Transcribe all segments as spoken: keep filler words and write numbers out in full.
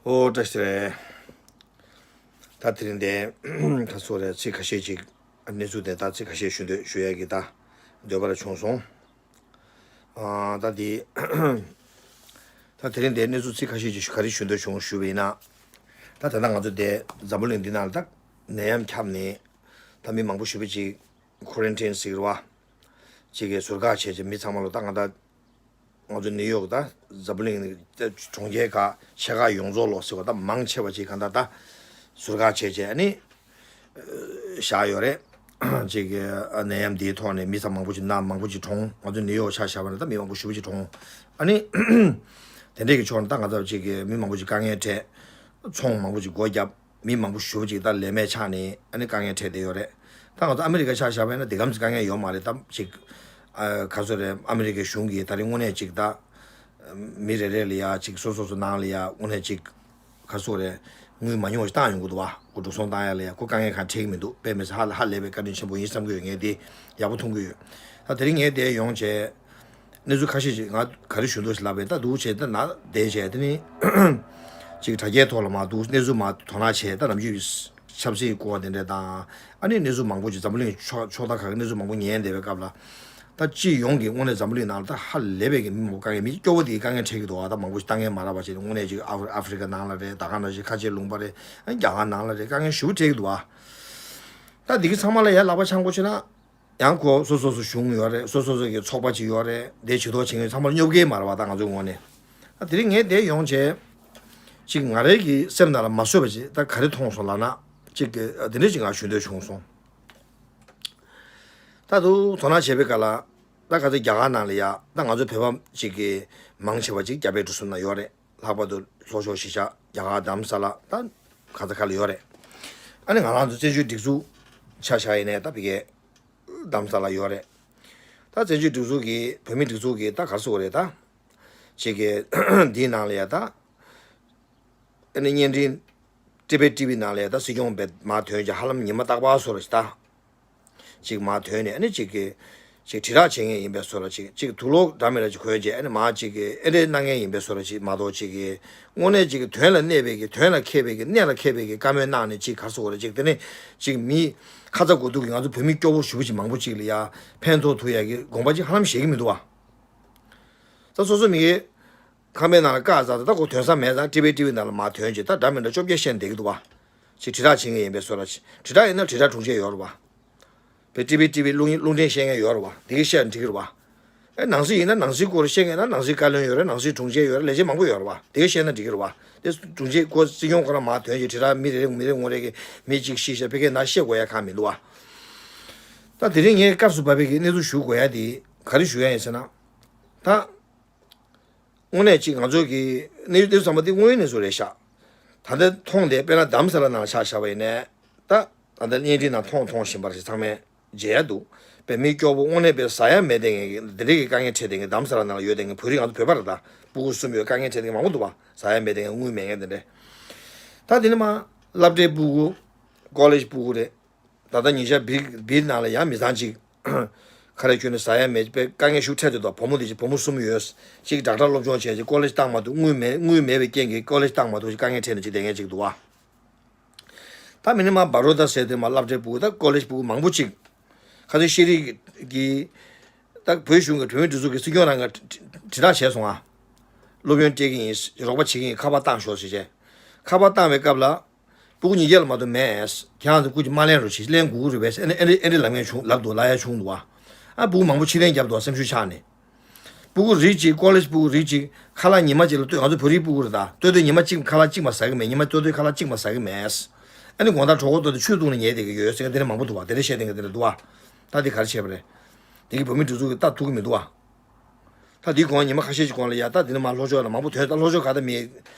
ཨོ་བཀྲ་ཤིས་བདེ་ལེགས། ད་དེ་རིང་འདི་ད་སོ་རེ་ཚིག་ཁ་ཤས་ཅིག་གནས་ཚུལ་དེ་ད་ཚིག་ཁ་ཤས་ཞུ་འདོད་ཞུ་ཡས་ཀྱི་ད་འདོད་པ་རེ་བྱུང་སོང་། ཨ་ད་འདི་ད་དེ་རིང་འདི་གནས་ཚུལ་ཚིག་ཁ་ཤས་ཅིག་ག་རེ་ཞུ་འདོད་བྱུང་ཞུ་བ་ཡིན་ན། ད་ད་ལྟ་ང་ཚོ་འདི་འཛམ་བུ་གླིང་འདི་ནང་ལ་ད་ནད་ཡམས་ཁྱབ་ནས་ད་མི་མང་པོ་ཞེ་པོ་ཅིག་ཁོ་རན་ཊིན་ཟེར་གྱི་རེད་བ། ཅིག་གི་ཟུར་བཀག་བྱས་བྱས་མི་ཚང་མ་ལོ་ད་ང་ད། ང་ཚོ་ནིའུ་ཡོག་དང་འཛམ་བུ་གླིང་གྲོང་ཁྱེར་ཁག་ཆེ་ཁག་ཡོངས་རྫོགས་ལོ་ཟེར་བ་དང་མང་ཆེ་བ་ཅིག་གང་ལྟར་ད་ཟུར་བཀག་བྱས་བྱས་ཨ་ནི་བཞག་ཡོད་རེད། ཅིག་གི་ནད་ཡམས་འདིའི་ཐོག་ནས་མི་ཚང་མང་པོ་ཅིག་ན་མང་པོ་ཅིག་གྲོངས། ང་ཚོ་ནིའུ་ཡོག་ཆ་བཞག་པ་ན་ད་མི་མང་པོ་ཞེ་པོ་ཅིག་གྲོངས། ཨ་ནི་དེ་འདྲས་ཀྱི་ཕྱོགས་ནས་ད་ང་ཚོ་ཅིག་གི་མི་མང་པོ་ཅིག་དཀའ་ངལ་འཕྲད། ཚོང་མང་པོ་ཅིག་སྒོ་བརྒྱབ། མི་མང་པོ་ཞེ་པོ་ཅིག་ད་ལས་མེད་ཆགས་ནས་ཨ་ནི་དཀའ་ངལ་འཕྲད་བསྡད་ཡོད་རེད། ད་ང་ཚོ་ཨ་མི་རི་ཀ་ཆ་བཞག་པ་ཡིན་ན་དེ་གམ་ཅིག་དཀའ་ངལ་ཡོད་མ་རེད། ད་ཅིག་ཨ་ག་ཚོད་རེད། ཨ་མི་རི་ཀའི་གཞུང་གིས་ད་རིང་དངོས་གནས་ཅིག་ད་མི་རེ་རེ་ལ་ཡ་ཅིག་སོ་སོ་སོ་ནང་ལ་ཡ་དངོས་གནས་ཅིག་ག་ཚོད་རེད། དངུལ་མ་ཉུང་བ་ཞིག་བཏང་ཡོང་གི་འདུག་བ། སྒོ་འགྲོ་སོང་བཏང་ཡ་ལ་ཡ་ཁོ་དཀའ་ངལ་གང་འཕྲད་ཀྱི་མི་འདུག་དཔེ་མི་སྲིད་ཧ་ལས་ཧ་ལས་པའི་བཀའ་དྲིན་ཆེན་པོ་ཡིན་བསམ་གྱི་ཡོད། ངས་དེ་ཡག་པོ་མཐོང་གི་ཡོད། ད་དེ་རིང་ངས་དེ་ཡོང་བྱས། གནས་ཚུལ་ཁ་ཤས་ཤིག་ང་ག་རེ་ཞུ་འདོད་ཞིག་ལབ་པས་ད་འདུག་བྱས་ད་ན་བསྡད་བྱས་དེ་ནི་ཅིག་དྲ་རྒྱའི་ཐོག་ལ་མ་འདུག་གནས་ཚུལ་མ་དོ་སྣང་བྱས་ད་ནམ་རྒྱུན་ཆབ་སྲིད་སྐོར་དེ་འདྲས་དང་ཨ་ནི་གནས་ཚུལ་མང་པོ་ཅིག་འཛམ་བུ་གླིང་ཕྱོགས་ཕྱོགས་མཐའ་ཁག་གི་གནས་ཚུལ་མང་པོ་ཉན་བསྡད་པའི་སྐབས་ལ་ད་སྤྱི་ཡོངས་ཀྱི་དངོས་གནས་འཛམ་བུ་གླིང་ནང་ལ་ད་ཧ་ལས་པའི་གི་མི་མང་པོ་དཀའ་ངལ་མི་སྐྱོ་བོ་དེ་དཀའ་ངལ་འཕྲད་ཀྱི་འདུག་ཨ་ད་མང་པོ་ཞིག་ལྟ་ངན་མ་རག་པ་བྱས་ནས་དངོས་གནས་ཅིག་ཨ་ཧྥི་ཨ་ཧྥི་རི་ཀ་ནང་ལ་རེད། ད་ག་ནང་བཞིན་ཁ་ཆེའི་ལུང་པ་རེད། ཨ་རྒྱ་གར་ནང་ལ་རེད། དཀའ་ངལ་ཞེ་པོ་འཕྲད་ཀྱི་འདུག་ཨ། ད་འདི་གི་ཚང་མ་ལ་ཡར་ལག་པ་འཆང་དགོས་བྱས་ན། ཡང་ཁོ་སོ་སོ་སོ་གཞུང་ཡོད་རེད། སོ་སོ་སོ་གི་ཚོགས་པ་ཅིག་ཡོད་རེད། དེ་ཇུས་གཏོགས་བྱེད་མཁན་ཚང་མར་སྙོབ་མཁན་མ་རེད་བ། ད་ང་ཚོའི་ངོས་ནས་ད་དེ་རིང་ངས་འདིར་ཡོང་བྱས་ཅིག་ང་རའི་གི་སེམས་ནང་ལ་མ་བཟོད་པ་ཅིག་ད་ག་རེ་མཐོང་སོང་ལབ་ན་ཅིག་གི་དེ་འདྲ་ཅིག་ང་ཞུ་འདོད་བྱུང་སོང་། ད་དུང་དོ་སྣང་བྱས་པའི་སྐབས་ལ་ད་ག་ཚོད་རྒྱ་གར་ནང་ལ་ཡ་ད་ང་ཚོའི་བོད་པ་ཅིག་གི་མང་ཆེ་བ་ཅིག་རྒྱ་བལ་འབྲུག་གསུམ་ན་ཡོད་རེད། ལྷག་པར་དུ་ལྷོ་ཕྱོགས་གཞིས་ཆགས་རྒྱ་གར་རྡ་རམ་ས་ལ་ད་ག་ས་ག་ལ་ཡོད་རེད། ཨ་ནི་ང་རང་ཚོ་བཙན་བྱོལ་སྒྲིག་འཛུགས་ཆ་བཞག་ཡིན་ནའི་ད་ཕ་གིའི་རྡ་རམ་ས་ལ་ཡོད་རེད། ད་བཙན་བྱོལ་སྒྲིག་འཛུགས་ཀྱི་བོད་མིའི་སྒྲིག་འཛུགས་ཀྱི་ད་ག་རེ་ཟེར་དགོས་རེད། ད་ཅིག་གི་འདིའི་ནང་ལ་ཡ་ད་ཨ་ནི་བརྙན་འཕྲིན་ཊི་བི་ཊི་བི་ནང་ལ་ཡ་ད་སྲིད་སྐྱོང་བས་མར་ཐོན་ཀྱང་ཧ་ལམ་ཉི་མ་རྟག་པར་བཟོ་འདྲ་ཞིག་ད། ཅིག་མར་ཐོན་ནས་ཨ་ནི་ཅིག་གི་ཅིག་དྲིལ་བསྒྲགས་བྱེད་མཁན་ཡིན་པའི་བཟོ་འདྲ་ཅིག་ཅིག་དུག་ལོག་འདྲ་མི་འདྲ་ཅིག་གོན་བྱས་ཨ་ནི་མར་ཅིག་གི་ཨེ་འདྲས་གནང་མཁན་ཡིན་པའི་བཟོ་འདྲ་ཅིག་མ་གཏོགས་ཅིག་གི་དངོས་གནས་ཅིག་གི་དོན་ལ་གནས་པའི་གི་དོན་ལ་མཁས་པའི་གི་གནད་ལ་མཁས་པའི་གི་བཀའ་མོལ་གནང་ནས་ཅིག་ག་རེ་ཟེར་དགོས་རེད། ཅིག་དེ་ནས་ཅིག་མི་ཁ་ཚ་དགོས་གཏུགས་གི་ང་ཚོ་བོད་མི་སྐྱོ་བོ་ཞེ་པོ་ཅིག་མང་པོ་ཅིག་ལ་ཡ་ཕན་ཐོགས་ཐུབ་ཡ་གི་དགོངས་པ་ཅིག་ཧ་ལམ་བཞེས་ཀྱི་མི་འདུག་བ། ད་སོ་སོ་མི་གི་ཁང་པའི་ནང་ལ་བཀག་ཚར་ད་ཁོ་ཐོན་ས་མེད་ཙང་ཊི་བི་ཊི་བི་ནང་ལ་མར་ཐོན་བྱས་ད་འདྲ་མི་འདྲ་བཅོ་བརྒྱད་བཤད་བསྡད་ཀྱི་འདུག་བ། ཅིག་དྲིལ་བསྒྲགས་བྱེད་མཁན་ཡིན་པའི་བཟོ་འདྲ་ཅིག་དྲིལ་བསྒྲགས་ཡིན་ན་དྲིལ་བསྒྲགས་དྲུང་ཆེ་ཡོད་རེད་བ། བའི་ཊི་བི་ཊི་བི་རླུང་རླུང་འཕྲིན་བཤད་མཁན་ཡོད་རེད་བ། དེ་ག་བཤད་ན་འགྲིག་གི་རེད་བ། ཨེ་ནང་སྲིད་ཡིན་ན་ནང་སྲིད་སྐོར་བཤད་མཁན་ན་ནང་སྲིད་བཀའ་བློན་ཡོད་རེད། ནང་སྲིད་དྲུང་ཆེ་ཡོད་རེད། ལས་བྱེད་མང་པོ་ཡོད་རེད་བ། དེ་ག་བཤད་ན་འགྲིག་གི་རེད་བ། དེ་དྲུང་ཆེ་ཁོ་སྲིད་སྐྱོང་ཁོ་རང་མར་ཐོན་བྱས་དྲིལ་བསྒྲགས་མི་རེ་རེ་མི་རེ་ངོ་རེ་གི་མི་གཅིག་ཤི་ཤ་ཕ་གིའི་ནང་བཤད་དགོས་ཡ་གང་མི་འདུག་བ། ད་དེ་རིང་ངས་སྐབས་སུ་བབས་པའི་གི་གནས་ཚུལ་ཞུ་དགོས་ཡ་དེ་ག་རེ་ཞུ་ཡ་ཡིན་ཟེར་ན། ད། དངོས་གནས་ཅིག་ང་ཚོ་གི་གནས་ཚུལ་ཚང་མ་འདི་དངོས་ཡོད་གནས་ཚུལ་རེད་ཤག་ད་ལྟ་མཐོང་སྟེ་དཔེར་ན་རྡ་རམ་ས་ལ་ནང་ལ་ཆ་བཞག་པ་ཡིན་ནའི་ད་ད་ལྟ་བརྙན་འཕྲིན་ནང་མཐོང་མཐོང་བཞིན་པ་རེད། ཚང་མས་མཇལ་ཡ་འདུག་བོད་མི་སྐྱོ་བོ་དངོས་གནས་དཔེ་ཟ་ཡ་མེད་དེ་ངས་འདི་འདྲའི་གི་དཀའ་ངལ་འཕྲད་དེ་ངས་རྡ་རམ་ས་ལ་ནང་ལ་ཡོད་དེ་ངས་བོད་རིགས་ང་ཚོ་བོད་པ་རེད། ད་སྤུ་གུ་གསུམ་ཡོད། དཀའ་ངལ་འཕྲད་དེ་ངས་མང་པོ་འདུག་བ། ཟ་ཡ་མེད་དེ་ངས་དངུལ་མེད་ངས་དེ་འདྲས། ད་དེ་ནི་མ་སློབ་གྲྭའི་སྤུ་གུ་ཀོ་ལེཇ་སྤུ་གུ་རེད། ད་ལྟ་ཉིན་ཞག་བིར་བིར་ནང་ལ་ཡང་མི་ཚང་གཅིག་ཁ་རས་གྱོན་ནས་ཟ་ཡ་མེད་པའི་དཀའ་ངལ་ཤུགས་འཕྲད་དེ་འདུག་བུ་མོ་དེ་ཅིག་བུ་མོ་གསུམ་ཡོད། གཅིག་ཌོག་ཊར་སློབ་སྦྱོང་བྱས་ཅིག་ཀོ་ལེཇ་བཏང་མ་ཐུབ། དངུལ་མེད་དངུལ་མེད་པའི་རྐྱེན་གྱིས་ཀོ་ལེཇ་བཏང་མ་ཐུབ་ཅིག་དཀའ་ངལ་འཕྲད་ནས་ཅིག་བསྡད་མཁན་ཅིག་འདུག་བ། ད་མི་ནི་མ་བྷ་རོ་ད་ཟེར་དེ་མ་སློབ་གྲྭའི་སྤུ་གུ་ད་ཀོ་ལེཇ་སྤུ་གུ་མང་པོ་ཅིག་ཁ་སང་ཤེས་རིག་གི་ད་བོད་གཞུང་གི་བོད་མིའི་སྒྲིག་འཛུགས་ཀྱི་སྲིད་སྐྱོང་རང་ག་དྲིལ་བསྒྲགས་བྱས་སོང་ཨ། སློབ་ཡོན་སྤྲད་ཀྱི་ཡིན། རོགས་པ་བྱེད་ཀྱི་ཡིན། ཁ་པར་བཏང་ཤོག་ཟེར་བྱས། ཁ་པར་བཏང་བའི་སྐབས་ལ། སྤུ་གུ་ཉིས་བརྒྱ་ལ་མ་གཏོགས་མེད། ཁྱེད་རང་ཚོ་སྐུ་མཁྱེན་མ་ལེན་རོགས་བྱེད། ལེན་དགོས་ཀྱི་རེད་པས་ཨེ་འདྲ་ཨེ་འདྲ་ལབ་མཁན་བྱུང་ལབ་འདུག་ལབ་ཡ་བྱུང་འདུག་བ། ཨ་སྤུ་གུ་མང་པོ་ཕྱིར་ལེན་བརྒྱབ་འདུག་བ། སེམས་ཤུགས་ཆག་ནས། སྤུ་གུ་རིགས་གཅིག་ཀོ་ལེཇ་སྤུ་གུ་རིགས་གཅིག་ཁ་ལག་ཉི་མ་གཅིག་ལ་ལྟོས། ང་ཚོ་བོད་རིགས་སྤུ་གུ་རེད་ད། ལྟོས་ལྟོས་ཉི་མ་གཅིག་ཁ་ལག་གཅིག་མ་ཟ་གི་མེད། ཉི་མ་ལྟོས་ལྟོས་ཁ་ལག་གཅིག་མ་ཟ་གི་མེད། ཨ་ནི་དགོང་དག་གྲོད་ཁོག་ལྟོགས་ཏེ་ཆུ་བཏུང་ནས་ཉལ་བསྡད་ཀྱི་ཡོད་ཟེར་མཁན་དེ་འདྲ་མང་པོ་འདུག་བ། དེ་འདྲ་བཤད་བསྡད་མཁན་དེ་འདྲ་འདུག་བ། ད་དེ་ག་རེ་བྱས་པ་རེད། དེ་གི་བོད་མིའི་སྒྲིག་འཛུགས་ཀྱིས་ལྟ་ཐུབ་ཀྱི་མི་འདུག་བ། ད་འདིའི་གོང་ཉི་མ་ཁ་ཤས་ཀྱི་གོང་ལ་ཡ་ད་འདི་ནས་མར་ལྷོ་ཕྱོགས་ལ་མང་པོ་ཐོན། ད་ལྷོ་ཕྱོགས་ག་ད་མི་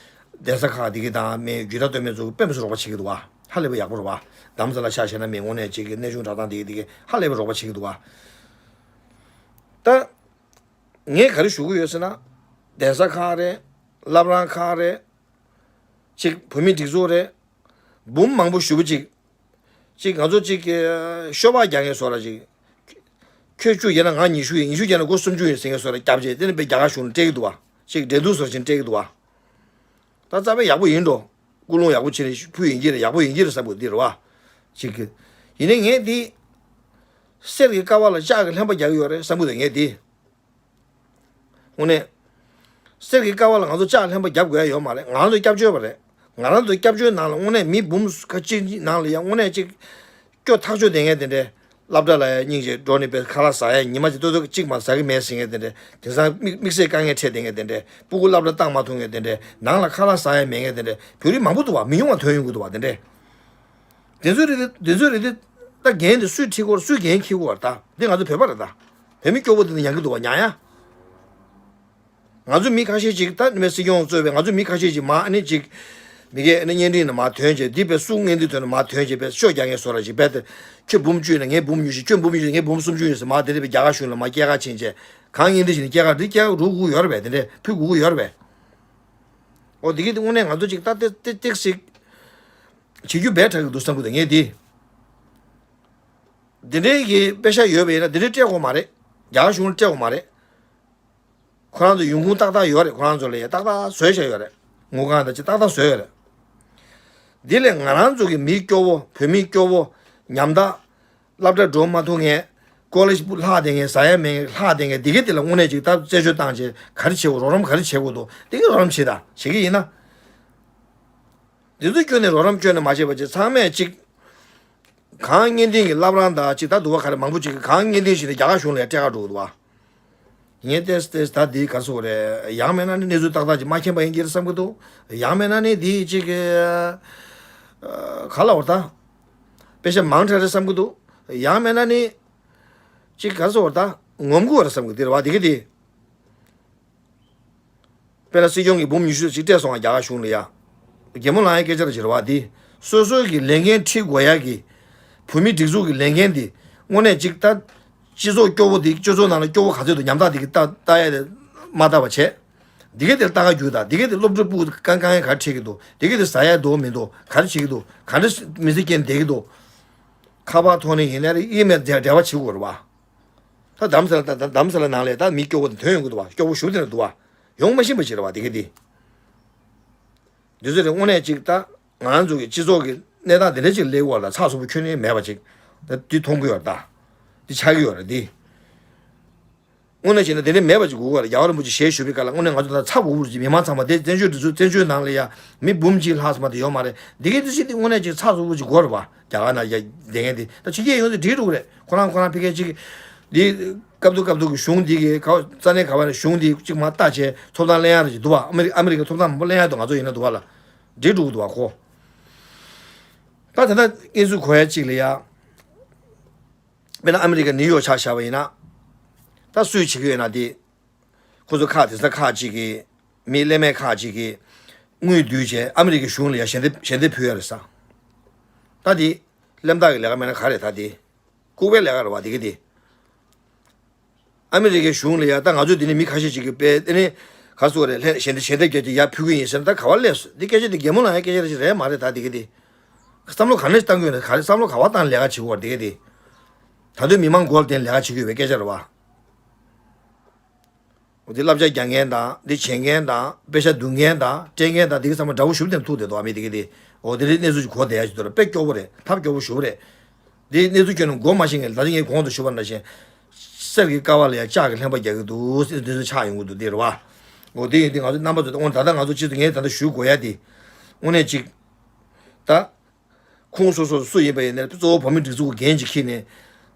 གདན་ས་ཁག་འདི་གི་དང་མི་རྒྱུད་གྲྭ་སྟོད་སྨད་ཚོ་དཔེ་མི་སྲིད་རོགས་པ་བྱེད་ཀྱི་འདུག་བ། ཧ་ལས་པ་ཡག་པོ་རེད་བ། རྡ་རམ་ས་ལ་ཆ་བཞག་ན་མི་དངོས་གནས་ཅིག་གི་གནས་ཆུང་གྲྭ་ཚང་འདི་གི་འདི་གི་ཧ་ལས་པ་རོགས་པ་བྱེད་ཀྱི་འདུག་བ། ད་ངས་ག་རེ་ཞུ་གི་ཡོད་ཟེར་ན། གདན་ས་ཁག་རེད། བླ་བྲང་ཁག་རེད། ཅིག་བོད་མིའི་སྒྲིག་འཛུགས་རེད། འབུམ་མང་པོ་ཞེ་པོ་ཅིག་ཅིག་ང་ཚོ་ཅིག་གི་ཤོ་སྦག་རྒྱག་མཁན་བཟོ་འདྲ་ཅིག་ཁྱོད་བཅུ་བརྒྱབ་ན་ང་ཉི་ཤུ་ཡིན། ཉི་ཤུ་བརྒྱབ་ན་ཁོ་སུམ་ཅུ་ཡིན་ཟེར་མཁན་བཟོ་འདྲ་རྒྱབ་བྱས་དེ་ནི་དཔེ་རྒྱ་གར་གཞུང་ལ་སྤྲད་ཀྱི་འདུག་བ། ཅིག་འགྲན་བསྡུར་བཟོ་འདྲ་ཅིག་སྤྲད་ཀྱི་འདུག་བ། ད་རྩ་བའི་ཡག་པོ་ཡིན་འགྲོ། ཀུན་སློང་ཡག་པོ་བྱས་ནས་ཕུལ་ཡིན་གྱི་རེད། ཡག་པོ་ཡིན་གྱི་རེད་བསམ་གི་འདི་རེད་བ། ཅིག་གི། ཡིན་ནའི་ངས་འདི། གསེར་གྱི་ཀ་བ་ལ་ལྕགས་ཀྱི་ལྷན་པ་རྒྱག་གི་ཡོད་རེད་བསམ་གི་འདུག་ངས་འདི། དངོས་གནས། གསེར་གྱི་ཀ་བ་ལ་ང་ཚོ་ལྕགས་ལྷན་པ་རྒྱབ་དགོས་ཡ་ཡོད་མ་རེད། ང་རང་ཚོ་སྐྱབས་བཅོལ་བ་རེད། ང་རང་ཚོ་སྐྱབས་བཅོལ་ནང་ལ་དངོས་གནས་མི་འབུམ་ཁ་གཅིག་ནང་ལ་ཡ་དངོས་གནས་ཅིག་སྐྱོ་ཐག་ཆོད་བསྡད་མཁན་དེ་འདྲས། སློབ་གྲྭ་ལ་ཡ་སྙིང་རྗེ་འགྲོ་ནས་པས་ཁ་ལག་ཟ་ཡ་ཉི་མ་གཅིག་ལྟོ་ལྟོ་གཅིག་མ་ཟ་གི་མེད་ཟེར་མཁན་དེ་འདྲས། དེང་སང་དམིགས་དམིགས་བསལ་དཀའ་ངལ་འཕྲད་བསྡད་མཁན་དེ་འདྲས། སྤུ་གུ་སློབ་གྲྭ་བཏང་མ་ཐུབ་མཁན་དེ་འདྲས། ནང་ལ་ཁ་ལག་ཟ་ཡ་མེད་མཁན་དེ་འདྲས། བོད་རིགས་མང་པོ་འདུག་བ། མི་ཉུང་བ་ཐོན་ཡོང་གི་འདུག་བ། དེ་འདྲས། དེ་ཚོའི་རིགས་དེ། དེ་ཚོའི་རིགས་དེ། ད་འགན་དེ་སུས་འཁྲི་དགོས། སུས་འགན་འཁྱེར་དགོས་ད། འདི་ང་ཚོ་བོད་པ་རེད་ད། བོད་མི་སྐྱོ་བོ་དེ་ནི་མྱང་གི་འདུག་བ། མྱང་ཡ། ང་ཚོ་མི་ཁ་ཤས་ཅིག་ད་ནི་སྲིད་སྐྱོང་གཙོས་པའི་ང་ཚོ་མི་ཁ་ཤས་ཅིག་མ་ཨ་ནི་ཅིག་མི་སྐད་ཨ་ནི་བརྙན་འཕྲིན་ནང་མ་ཐོན་བྱས། འདི་པའི་སུ་ངན་འདི་ཐོན་ནས་མ་ཐོན་བྱས། པའི་ཤོ་རྒྱག་མཁན་བཟོ་འདྲ་ཅིག་པས་དེ། ཁྱོད་འབུམ་བཅུ་ཡིན་ན་ངས་འབུམ་ཉི་ཤུ། ཁྱོད་འབུམ་ཉི་ཤུ་ངས་འབུམ་སུམ་ཅུ་ཡིན་ཟེར་མ་དེ་འདྲ་པའི་རྒྱ་གར་གཞུང་ལ་མ་སྐྱེལ་ཁ་ཕྱིན་བྱས། གང་ཡིན་འདི་བྱས་ནས་སྐྱེལ་ཁ་འདི་སྐྱེལ་ཁ་རུ་དགོས་ཀྱི་ཡོད་རེད་པས། དེ་འདྲ་ཕུལ་དགོས་ཀྱི་ཡོད་རེད་པས། ཨོ་དེ་གི་དེ་དངོས་གནས་ང་ཚོ་ཅིག་ད་ཏེ་ཏེ་ཏེག་སིག་བྱེད་རྒྱུ་འབད་དྲག་གི་འདུག་བསམ་གི་འདུག་ངས་འདི། འདི་འདྲའི་གི་པེ་ཤ་ཡོད་པ་ཡིན་ན་འདི་འདྲའི་སྤྲད་དགོས་མ་རེད། རྒྱ་གར་གཞུང་ལ་སྤྲད་དགོས་མ་རེད། ཁོ་རང་ཚོ་ཡོང་ཁུངས་ཏག་ཏག་ཡོད་རེད། ཁོ་རང་ཚོ་ལ་ཡ་ཏག་ཏག་བཟོས་བཞག་ཡོད་རེད། དངུལ་ཁང་དང་ཅི་ཏག་ཏག་བཟོས་ཡོད་རེད། འདི་ལས་ང་རང་ཚོ་གི་མི་སྐྱོ་བོ། བོད་མི་སྐྱོ་བོ། ཉམ་ཐག་སློབ་གྲྭ་འགྲོ་མ་ཐུབ་མཁན། ཀོ་ལེཇ་ལྷག་བསྡད་མཁན། ཟ་ཡ་མེད་མཁན་ལྷག་བསྡད་མཁན་འདི་ག་དེ་ལ་དངོས་གནས་ཅིག་ད་རྩད་གཅོད་བཏང་བྱས་ག་རེ་བྱེད་དགོས། རོགས་རམ་ག་རེ་བྱེད་དགོས་འདུག་འདི་ག་རོགས་རམ་བྱེད་ད་བྱེད་ཀྱི་ཡིན་ན། འདི་ཚོ་སྐྱོན་ནས་རོགས་རམ་སྐྱོན་ནས་མ་བྱས་པ་ཅིག་ཚང་མས་ཅིག་གང་བརྙན་འཕྲིན་གྱི་བླ་བྲང་དང་ཅིག་ད་འདུག་བ། ག་རེ་མང་པོ་ཅིག་གིས་གང་བརྙན་འཕྲིན་བྱས་ནས་རྒྱ་གར་གཞུང་ལ་ཡ་སྤྲད་ག་འགྲོ་གི་འདུག་བ། ངས་ཏེས་ཏེས་ད་འདི་ག་སོ་རེད། ཡང་མེད་ན་ནི་གནས་ཚུལ་ཏག་ཏག་ཅིག་མ་མཁྱེན་པ་ཡིན་གྱི་རེད་བསམ་གྱི་འདུག་ཡང་མེད་ན་ནི་འདི་ཅིག་གི་ག་ལ་བར་ད་པེ་ཤ་མང་དྲགས་རེད་བསམ་གྱི་འདུག་ཡང་མེད་ན་ནི་ཅིག་ག་སོ་བར་ད་ངོམ་གྱི་རེད་བསམ་གྱི་འདི་རེད་བ། འདི་གི་འདི། དཔེར་ན་སྲིད་སྐྱོང་གིས་འབུམ་ཉི་ཤུ་ཅིག་སྤྲད་སོང་ང་། རྒྱ་གར་གཞུང་ལ་ཡ། གད་མོ་ལངས་ཡ་སྐད་ཆ་ར་ཅིག་རེད་བ་འདི། སོ་སོའི་གི་ལས་འགན་འཁྲི་དགོས་ཡ་གི། བོད་མི་སྒྲིག་འཛུགས་ཀྱི་ལས་འགན་འདི། དངོས་གནས་ཅིག་ད། སྤྱི་ཚོགས་སྐྱོ་བོ་འདི། སྤྱི་ཚོགས་ནང་ལ་སྐྱོ་བོ་ག་ཚོད་འདུག་ཉམ་ཐག་འདི་གི་ལྟ་ལྟ་ཡ་དེ་མ་ལྟ་བ་བྱས། འདི་ག་དེར་ལྟ་ག་རྒྱུག་ད། འདི་ག་དེ་སློབ་གྲྭ་སྤུ་གུ་དཀའ་དཀའ་ངལ་ག་རེ་འཕྲད་ཀྱི་འདུག་འདི་ག་དེ་ཟ་ཡ་འདུག་མི་འདུག་ག་རེ་བྱེད་ཀྱི་འདུག་ག་འདྲ་མི་ཚེ་སྐྱེལ་བསྡད་ཀྱི་འདུག་ཁ་པར་ཐོག་ནས་ཡིན་ན་རེད། ཨི་མེལ་འབྲེལ་བ་བྱེད་དགོས་རེད་བ། ད་རྡ་རམ་ས་ལ། ད་རྡ་རྡ་རམ་ས་ལ་ནང་ལ་ད་མི་སྐྱོ་བོ་དེ་ཐོན་ཡོང་གི་འདུག་བ། སྐྱོ་བོ་ཞུ་དེ་ན་འདུག་བ། ཡོང་མ་ཤེས་པ་ཞིག་རེད་བ་དེ་ག་དེ། འདི་ཚོ་རེད། དངོས་གནས་ཅིག་ད་ང་རང་ཚོ་གི་སྤྱི་ཚོགས་ཀྱི་གནས་སྟངས་དེ་འདྲ་ཅིག་སླེབས་ཡོད་ལ། ཚགས་ཚུད་པོ་ཁྱོན་ནས་མེད་པ་ཅིག་ད་འདི་མཐོང་གི་ཡོད་རེད་ད། འདི་ཆགས་ཀྱི་ཡོད་རེད་འདི། དངོས་གནས་བྱས་ན་དེ་འདྲ་མེད་པ་ཅིག་དགོས་ཀྱི་རེད། རྒྱལ་བ་རིན་པོ་ཆེ་ཞལ་བཞུགས་པའི་སྐབས་ལ་དངོས་གནས་ང་ཚོ་ད་ཚ་འུར་འུར་ཅིག་མི་མང་ཚང་མ་དེ་བཙན་བྱོལ་འདི་ཚོ་བཙན་བྱོལ་ནང་ལ་ཡ་མི་འབུམ་གཅིག་ལྷག་ཙམ་མ་གཏོགས་ཡོད་མ་རེད། འདི་གའི་འདི་ཞིག་དེ་དངོས་གནས་ཅིག་ཚགས་ཚུད་པོ་ཅིག་དགོས་རེད་བ། རྒྱ་གར་ནང་ཡ་བསྡད་མཁན་དེ་ད་ཕྱི་རྒྱལ་ཡོང་དུས་འགྲིག་འགྲོ་གི་རེད། ཁོ་རང་ཁོ་རང་ཕ་གི་ཅིག་འདི་སྐབས་ཐོག་སྐབས་ཐོག་གི་གཞུང་འདི་གི་ག་ས་གནས་ག་བ་ནས་གཞུང་འདི་ཅིག་མར་ལྟ་བྱས་ཐོབ་ཐང་ལེན་ཡག་རེ་ཅིག་འདུག་བ། ཨ་མི་རི་ཨ་མི་རི་ཀའི་ཐོབ་ཐང་མང་པོ་ལེན་ཡག་འདུག་ང་ཚོ་ཡིན་ན་འདུག་བ་ལ། འགྲིག་འགྲོ་གི་འདུག་བ་ཁོ། ད་ད་ལྟ་གནས་ཚུལ་གོ་ཡ་ཅིག་ལ་ཡ། དཔེར་ན་ཨ་མི་རི་ཀ་ནིའུ་ཡོག་ཆ་བཞག་པ་ཡིན་ན། ད་སུས་བྱེད་ཀྱི་ཡོད་ན་དེ། ཁོ་ཚོ་ཁག་དེ་ཚོ་ཁག་ཅིག་གིས། མི་ལས་མེད་ཁག་ཅིག་གིས་དངུལ་བསྡུས་བྱས་ཨ་མི་རི་ཀའི་གཞུང་ལ་ཡ་ཞལ་འདེབས་ཞལ་འདེབས་ཕུལ་ཡ་རེད་ས། ད་དེ་གླེན་རྟགས་ཀྱི་ལས་ཀ་མེད་ན་ག་རེད་ད་དེ། ལྐུགས་པའི་ལས་ཀ་རེད་བ་དེ་ག་དེ། ཨ་མི་རི་ཀའི་གཞུང་ལ་ཡ་ད་ང་ཚོ་འདི་ནས་མི་ཁ་ཤས་ཅིག་གིས་དཔེ་དེ་ནས་ག་སོ་རེད། ལྷན་ཞལ་འདེབས་ཞལ་འདེབས་རྒྱག་གི་ཡ་ཕུལ་གི་ཡིན་ཟེར་ན་ད་ག་བ་སླེབས་སོང་། འདི་སྐད་ཆ་འདི་གད་མོ་ལངས་ཡ་སྐད་ཆ་རེད་མ་རེད་ད་དེ་ག་དེ། བསམ་བློ་ག་ནས་བཏང་དགོས་ན་ག་རེ་བསམ་བློ་ག་བ་བཏང་ལས་ཀ་བྱེད་དགོས་དེ་ག་དེ། ད་དུང་མི་མང་མགོ་ལ་བསྟན་ལས་ཀ་བྱེད་དགོས་པའི་སྐད་ཆ་རེད་བ། འོ་དེ་བསླབ་བྱ་རྒྱག་མཁན་དང་། དེ་བྱེད་མཁན་དང་། པེ་ཤ་བསྡུ་མཁན་དང་། སྤྲད་མཁན་དང་། དེ་ག་ཚང་མ་དགྲ་བོ་ཞུ་བ་དེ་ནས་ཐུག་བསྡད་འདུག་ཨ་མི་དེ་ག་དེ། འོ་དེ་རིགས་གནས་ཚུལ་ཅིག་གོ་བསྡད་ཡ་ཞིག་འདུག་ར། དཔེ་སྐྱོ་བོ་རེད། ཐབས་སྐྱོ་བོ་ཞེ་པོ་རེད། དེ་གནས་ཚུལ་ཁྱོན་ནས་གོ་མ་ཤེས་མཁན་ལ། ད་ཅི་ངས་གོང་དུ་ཞུས་པ་ནང་བཞིན། གསེར་གྱི་ཀ་བ་ལ་ཡ་ལྕགས་ཀྱི་ལྷན་པ་རྒྱག་གི་འདུག་ཟེར་དེ་ཚོ་ཆགས་ཡོང་གི་འདུག་དེ་རེད་བ། འོ་དེ་ཡིན་དུས་ང་ཚོ་རྣམ་པ་ཚོ་དངོས་ད་ལྟ་ང་ཚོ་སྤྱི་ཚོགས་ངས་ད་ལྟ་ཞུ་དགོས་ཡ་དེ། དངོས་གནས་ཅིག་ད། ཁོང་སོ་སོ་སུ་ཡིན་པ་ཡིན་ནའི་གཙོ་བོ་བོད་མི་སྒྲིག་འཛུགས་ཀྱི་འགན་ཅིག་འཁྱེར་ནས།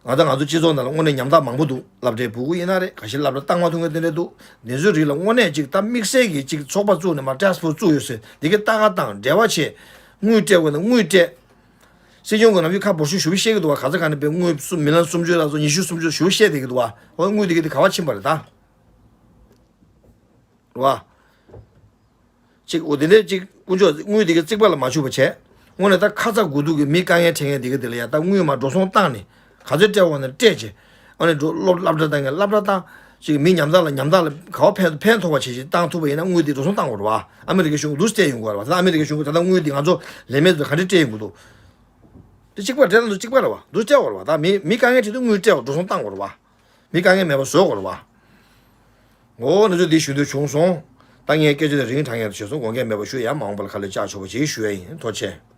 ང་ཚོ་ང་ཚོ་སྤྱི་ཚོགས་ནང་ལ་དངོས་གནས་ཉམ་ཐག་མང་པོ་འདུག་སློབ་གྲྭའི་སྤུ་གུ་ཡིན་ན་རེད། ག་ཤེད་སློབ་གྲྭ་བཏང་མ་ཐུབ་མཁན་དེ་འདྲ་འདུག་དེ་ཚོའི་རིགས་ལ་དངོས་གནས་ཅིག་ད་དམིགས་བསལ་གྱི་ཅིག་ཚོགས་པ་བཙུགས་ནས་མར་ཊེསྐ་ཕོར་སི་བཙུགས་ཡོད་ཟེར། འདི་གའི་ལྟ་ག་བཏང་འབྲེལ་བ་བྱེད། དངུལ་སྤྲད་དགོས་ན་དངུལ་སྤྲད། སྲིད་སྐྱོང་གི་ནམ་རྒྱུན་ཁ་འབོར་ཤུགས་ཞུ་བ་བཤད་ཀྱི་འདུག་བ། ག་ས་ག་ནས་པའི་དངུལ་སུམ་མི་ལན་སུམ་ཅུ་ལ་སོགས་ཉི་ཤུ་སུམ་ཅུ་ཞུ་བ་བཤད་བསྡད་ཀྱི་འདུག་བ། འོ་དངུལ་འདི་གའི་དེ་ག་བ་ཕྱིན་པ་རེད་ད། རེད་བ། ཅིག་འོ་དེ་འདྲས་ཅིག་དཀོན་མཆོག་དངུལ་དེ་གའི་རྩིག་པ་ལ་མ་བྱུག་པ་བྱས། དངོས་གནས་ད་ཁ་ཚ་དགོས་གཏུགས་ཀྱི་མི་དཀའ་ངལ་འཕྲད་མཁན་དེ་ག་དེ་ལ་ཡ་ད་དངུལ་མ་འགྲོ་སོང་བཏང་ནས་ག་ཚོད་སྤྲད་དགོས་ན་སྤྲད་བྱས། ཨ་ནི་འགྲོ་སློབ་སློབ་གྲྭ་བཏང་མཁན་སློབ་གྲྭ་བཏང་། ཅིག་མི་ཉམ་ཐག་ལ་ཉམ་ཐག་ལ་ག་བ་ཕན་ཕན་ཐོགས་པ་བྱེད་ཅིག་བཏང་ཐུབ་པ་ཡིན་ན་དངུལ་དེ་འགྲོ་སོང་བཏང་དགོས་རེད་བ། ཨ་མི་རི་ཀའི་གཞུང་གིས་འདུག་སྤྲད་ཡོང་དགོས་རེད་བ། ད་ཨ་མི་རི་ཀའི་གཞུང་གིས་ད་ལྟ་དངུལ་དེ་ང་ཚོ་ལས་མེད་ཚོ་ག་འདྲས་སྤྲད་ཡོང་གི་འདུག་དེ་གཅིག་པ་རེད། ད་འདུག་གཅིག་པ་རེད་བ། འདུག་སྤྲད་དགོས་རེད་བ། ད་མི་མི་དཀའ་ངལ་འཕྲད་དུས་དངུལ་སྤྲད་དགོས། འགྲོ་སོང་བཏང་དགོས་རེད་བ། མི་དཀའ་ངལ་མེད་པ་བཟོ་དགོས་རེད་བ། འོ་ང་ཚོ་འདི་ཞུ་འདོད་བྱུང་སོང་། ད་ངས་སྐད་ཆ་དེ་རིང་དྲང་ཡག་བྱས་སོང་། དགོངས་འགལ་མེད་པ་ཞུ། ཡང་མ་འོངས་པ་ལ་ག་ལེར་བཅར་ཆོག་པ་བྱེད་ཞུ་ཡ་ཡིན། ཐུགས་རྗེ་ཆེ།